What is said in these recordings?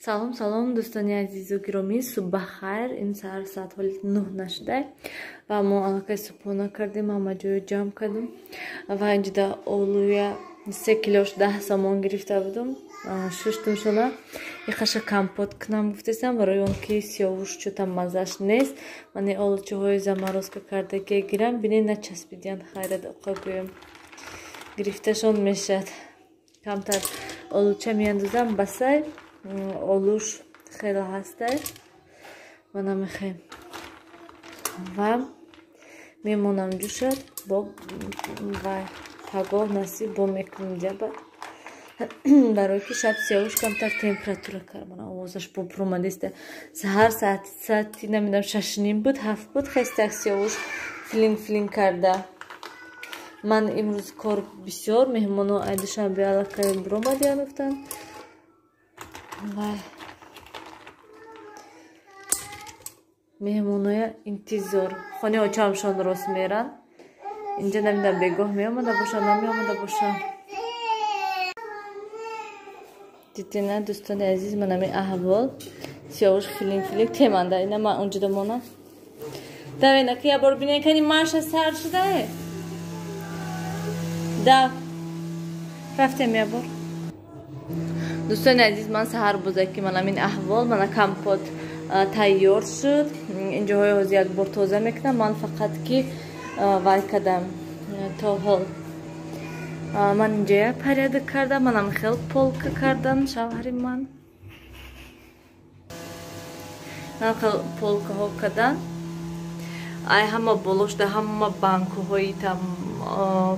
Салом, салом, дӯстони азизу гиромӣ, субҳ бахайр. Ин саҳар соат ҳоли 9 нашуда ва мо аллакай субҳона кардем, ҳама ҷойо ҷамъ кардем ва инҷода олуя 3 килош 10 сомон гирифта будум. Шуштум шона. Иқаша компот кунам гуфтесам, барои он ки сиёвуш чӯта маззаш нест. Ман ин олучаҳои заморозка кардаге гирам, бинед начаспидиян, хайрат оқа гӯям. Гирифташон мешад. Камтар олуча меандозам, басай олуш хеле ҳастай ва намехоҳем ва мемонам ҷӯшад бо ва пагоҳ насиб бо мекунем ҷаба, барои ки шаб сиёвуш камтар температура кард. Мана овозаш бо пуромадиста. Саҳар саати намедонам 6:30 буд, 7 буд, хестак сиёвуш филин филин карда. Ман имрӯз кор бисёр, меҳмоно ай Душанбе аллакай биромадиян гуфтанд. Вай меҳмоноя интизор. Хони очамшон рост меран. Инҷа намедонам бегоҳ меомада бошанд, намеомада бошанд. Дидина, дӯстони азиз, ман ҳамин аҳвол. Сиёвуш филин филин теманда. Ина ман онҷода монам. Давена ки я бор бинен кани маша сар шудае. Да. Рафтем я бор. Дӯстони азиз, ман саҳар буза ки ман ҳамин аҳвол, мана компот тайёр шуд. Инҷоҳои ҳозир як бор тоза мекунам. Ман фақат ки вай кардам то ҳол. Ман инҷоя порядок кардам, манам хел полка кардам шавҳари ман. Ман хел полкаҳо кардан. Ай ҳама болошда ҳама банкҳои там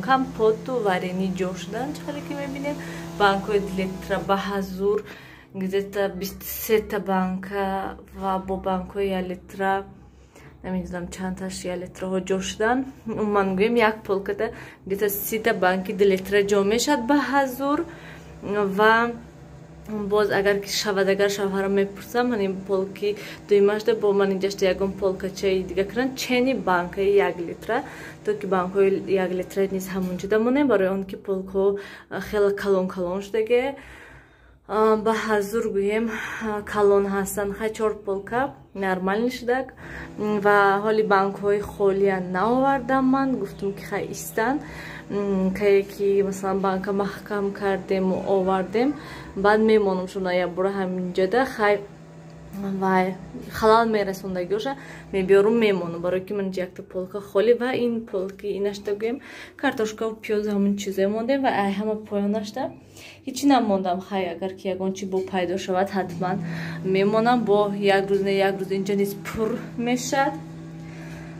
компоту варени ҷо шудан, чӣ хеле ки мебинем. Банкҳои литра ба ҳазур где-то 23 банка ва бо банкҳои 1 литра намедонам чандташ 1 литраҳо ҷо шудан. Умуман гӯем як полкада где-то 30 банки 2 литра ҷо мешавад ба ҳазур. Ва боз агар ки шавад, агар шавҳарам мепурсам, ман ин полки дуюмашда бо ман инҷашта ягон полкачаи дига кунам, чени банкаи 1 литра, то ки банкҳои 1 литра низ ҳамонҷода монем, барои он ки полкҳо хеле калон калон шудаге. Ба ҳазур гӯем калон ҳастанд, хай 4 полка нормални шудак. Ва ҳоли банкҳои холия наовардам ман, гуфтум ки хай истанд, кае ки масалан банка маҳкам кардему овардем, баъд мемонам шуна якбора ҳаминҷода, хай вай халал мерасондагиоша мебиёрум мемонам, барои ки ман якта полка холӣ ва ин полки инашта гӯем картошкаву пиёз ҳамон чизое мондем ва ай ҳама поёнашта ҳичи намондам. Хай агар ки ягон чи бо пайдо шавад ҳатман мемонам, бо як рӯз не як рӯз инҷа низ пур мешад.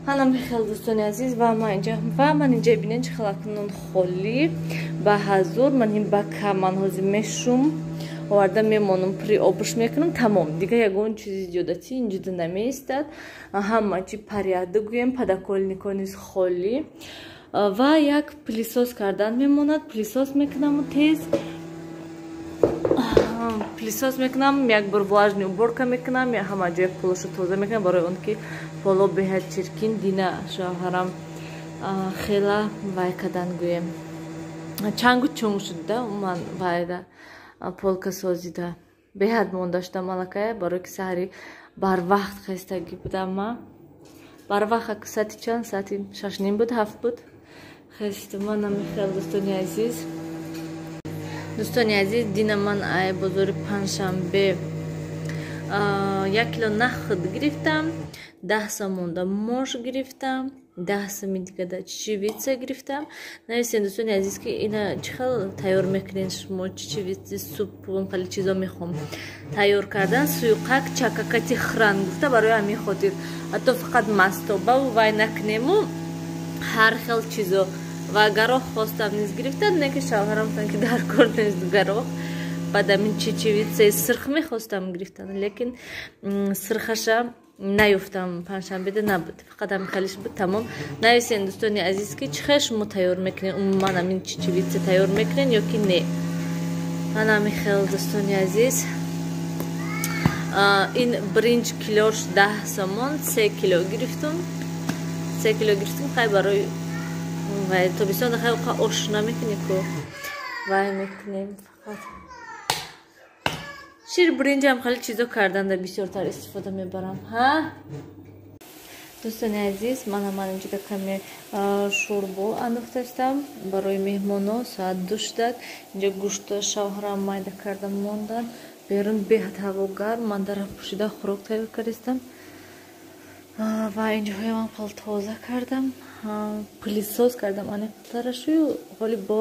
Ҳанам хел дӯстони азиз, ва ман инҷа ва ман инҷа бинен чӣ хел акнун холӣ ба ҳазур. Ман ин бака ман ҳозир мешум оварда мемонам, пури обуш мекунам, тамом. Дига ягон чизи зиёдатӣ инҷода намеистад. Ҳама чи порядок гӯем, подоконнико низ холӣ ва як пылесос кардан мемонад. Пылесос мекунаму тез пылесос мекунам, як бор влажный уборка мекунам, ҳама ҷоя полошу тоза мекунам, барои он ки поло беҳад чиркин. Дина шавҳарам хела вай кардан гӯем, чангу чунг шуда ман вайда полка созида беҳад монда шудам аллакай, барои ки саҳари барвақт хестагӣ будам. Ма барвақт саати чанд, саати 6:30 буд, 7 буд хестам. Ман намехел дӯстони азиз. Дӯстони азиз, дина ман ай бозори панҷшанбе 1 кило нахд гирифтам, 10 сомонда мош гирифтам, 10 соми дигада чечевица гирифтам. Нависен дӯстони азиз ки ина чӣ хел тайёр мекунед шумо чечевица суп, хеле чизо мехоҳам тайёр кардан. Суюқак чакакати хран гуфта, барои ҳамин хотир ҳатто фақат мастобаву вай накунему ҳар хел чизо. Ва гароҳ хостам низ гирифтам, не ки шавҳарам гуфтанд ки дар кор нест гароҳ. Баъд ҳамин чечевицаи сирх мехостам гирифтан, лекин сирхаша наёфтам, панҷшанбеда набуд, фақат ҳамин хелиш буд, тамом. Нависен дӯстони азиз ки чӣ хел шумо тайёр мекунед, умуман ҳамин чечевица тайёр мекунед ё ки не. Ман ҳамин хел дӯстони азиз. Ин бринҷ килош 10 сомон, 3 кило гирифтум, 3 кило гирифтум. Хай барои вай тобистон хай ош намекунӣ ку, вай мекунем фақат. Шир биринҷам хеле чизо карданда бисёртар истифода мебарам. Ҳа? Дӯстони азиз, ман инҷода каме шӯрбо андохтастам барои меҳмоно. Соат 2 шудад. Инҷа гӯшта шавҳарам майда карда мондан. Берун беҳад ҳаво гарм, ман дара пӯшида хӯрок тайёр кардистам. Ва инҷоҳоямам хел тоза кардам, пылесос кардам аниқтарашую. Ҳоли бо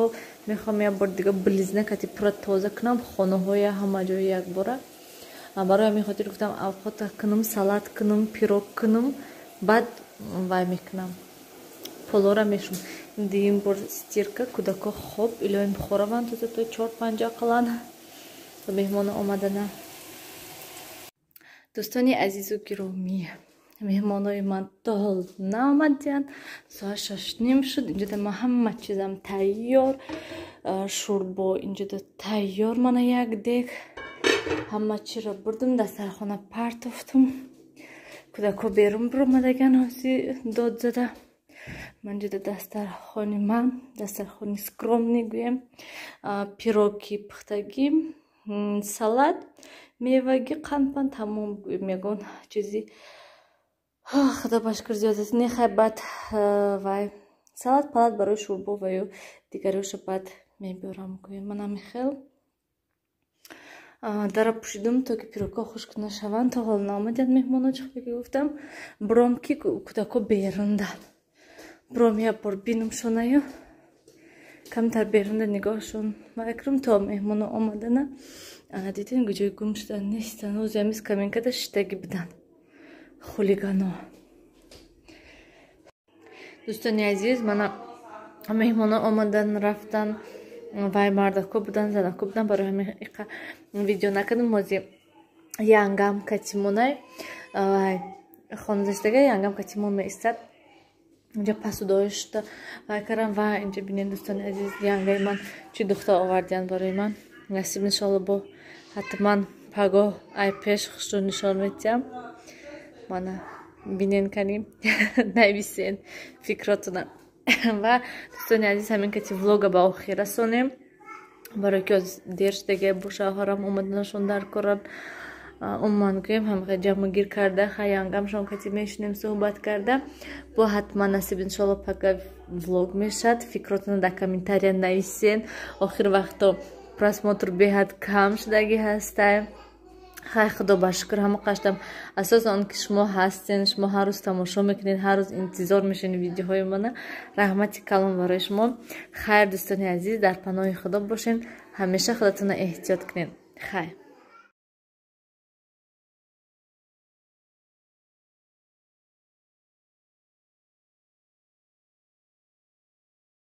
мехоҳам як бор дига близна кати пурра тоза кунам хонаҳоя, ҳама ҷои якбора. Барои ҳамин хотир гуфтам авқота кунам, салат кунам, пирог кунам, баъд вай мекунам, полора мешум. Дуюм бор стирка, кӯдако хоб, илоҳим хораванд тоза то 4-5 ақаллан то меҳмона омадана. Дӯстони азизу гиромӣ, меҳмонои ман то ҳол наомадиянд. Соат 6:30 шуд. Инҷода ман ҳама чизам тайёр, шӯрбо инҷода тайёр, мана як дег, ҳама чиро бурдум дастархона партофтум. Кӯдако берун биромадаган, ҳоси дод зада. Ман ҷода дастархони ман, дастархони скромный гӯем, пироги пухтагӣ, салат, мевагӣ, қандпан, тамом гӯем. Ягон чизи, худо ба шукр, зиёд аст. Не, хай, баъд вай салат палат барои шӯрбо ва ё дигариёша баъд мебиёрам гӯем. Манам хел дара пӯшидум, то ки пирогҳо хушк нашаванд. То ҳол наомадиянд меҳмоно, чӣ ки гуфтам. Бром ки кӯдако берундан, бром як бор бинумшонаю, камтар берунда нигоҳшон вайкунам то меҳмоно омадана. Ана дидем, куҷои гум шудан, нестан. Ҳози ҳами скамейкада шиштагӣ будан хулигано. Дӯстони азиз, мана меҳмоно омадан, рафтан. Вай мардако будан, занако будан, барои ҳамин иқа видео накардам. Ҳози янгам катимонай, вай хоназаштага янгам катимон меистад. Инҷа пасудоишта вай кардам. Ва инҷа бинед, дӯстони азиз, янгаи ман чӣ духта овардиянд барои ман. Насиб, иншоалло, бо ҳатман пагоҳ ай пеш хушро нишон метиҳам. Мана бинен, кани нависен фикротона. Ва дӯстони азиз, ҳамин кати влога ба охир расонем, барои ки дер шудаге, бо шавҳарам омаданашон дар коран. Умуман гӯем, ҳамақа ҷамъгир карда, хаянгамшон кати мешинем суҳбат карда. Бо ҳатман, насиб, иншоалло, пага влог мешад. Фикротона дар комментария нависен. Охир вақто просмотр беҳад кам шудагӣ ҳастай. Хай, худо ба шукр, ҳама қаштам асоси он ки шумо ҳастен, шумо ҳар рӯз тамошо мекунед, ҳар рӯз интизор мешавед видеоҳои мана. Раҳмати калон барои шумо. Хайр, дӯстони азиз, дар паноҳи худо бошед, ҳамеша худатонро эҳтиёт кунед. Хайр.